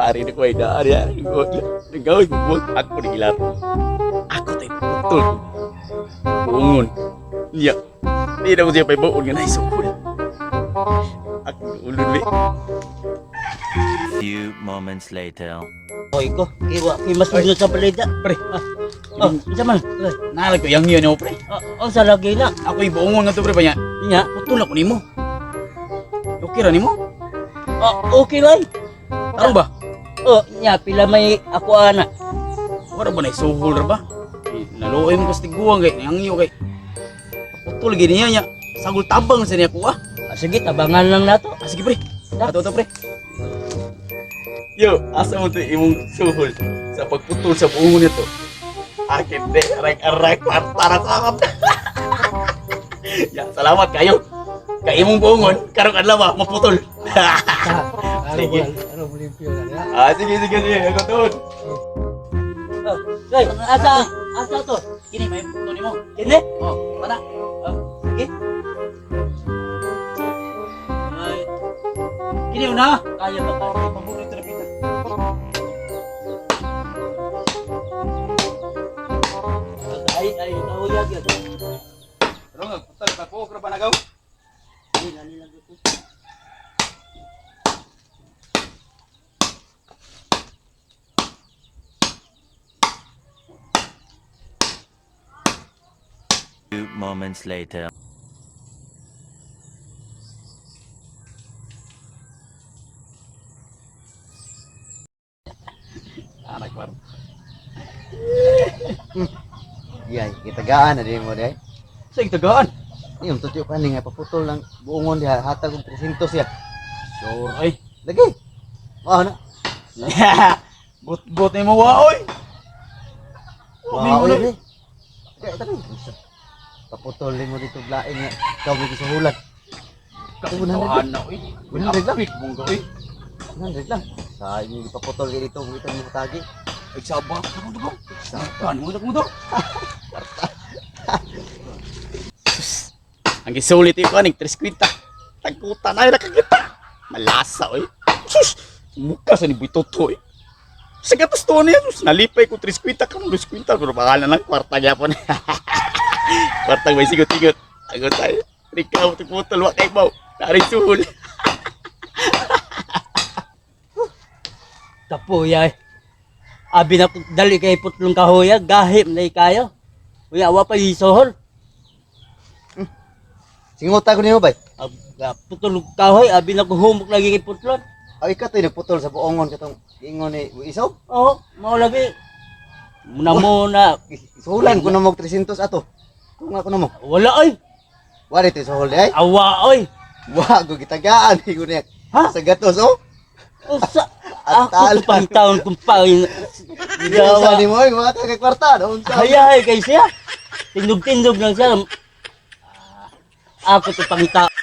Pare na ko ay daan ya. Nagawin ko buwag. Ako ni gilat. Ako tayo putol. Buongon. Niya. Di na ko siya paibuon nga naisuhol. Ako ulod be. Few moments later. Hoy ko, kiwa kay mas sunod sa palida. Pre. Oh, isa man. Nalay ko yang yun pre. Oh, oh, sa lagi na. Ako yung buongon nga to pre ba niya. Nya. Putol ako nimo. Okay ra nimo? Oh, okay lang. Tarong ba? Oh, nya pila may ako ana. Wala ba na isuhol ra ba? Eh, naluoy mo ko sa tiguang kay nangyo kay. Putol gini niya niya. Sagol tabang sa niya ko ah. Ah, sige, tabangan lang nato. Ah, sige pre. Ato to pre. Yo, asa mo to imong suhol sa pagputol sa buong nito? Akin de, aray-aray, kwarta na sa akin. Ya, salamat kayo. Kay imong buongon, karong adlaw ah, maputol. Sige. Ano limpyo na niya? Ah, sige, sige, sige. Ako doon. Oh, hey, asa asa to? Kini, may putol nimo. Kini? Oh, mana? Oh, sige. Ay, Kini una. kaya ba kaya? Paborito na pita. Ay, ay, nahuyag yun. Pero nga, putol, papuok ra ba nagaw? Ay, nani lang ito. Few moments later. Anak par. Yay, kitagaan na din mo day. Sa itagaan. Iyong tutyo pa ni nga paputol ng buongon diha hatag og 300 siya. Sure ay. Lagi. Mao na. Got-got ni mo wa oy. Mao na. Kaya tabi. Paputol mo dito blaing nga ikaw mo gisuhulan. Katawahan na oy. 100 lang. Apit mong ka oy. 100 lang. Sa inyo ipaputol kay dito kung itong tagi. Ay saba ako to. Sa Kan mo to. Sus. Ang gisulit ko aning tres kwinta. Tagkuta na nakakita. Malasa oy. Sus. Muka sa ni Buitoto oy. Sa gatos to niya, sus, nalipay ko tres kwinta karon dos kwinta pero bahala lang kwarta gyapon. Kwarta may sigot-sigot. Agot tayo. Ikaw, putol, wa kay baw. Nari suhol. Kapuya eh. Abi na dali kay putlong kahoya, gahim na kayo. Uya, wa pa isohol. Singuta ko nimo bay. Putol kahoy, abi na humok lagi kay putlon. Aw ikaw to'y nagputol sa buongon katong giingon ni Isaw. Oo, mao lagi. Muna muna. Isuhulan ko na mo 300 ato. Kung ako na mo. Wala oy. Wa dito isuhol di ay. Awa oy. Wa ko gitagaan ko niya. Ha? Sa gatos oh. Usa. At Ako talo. to pang taon kung pa. Gawa ni mo, mga ka kwarta, no? Unsa? Hayahay kay siya. Tindog-tindog lang siya. Ako to pang taon.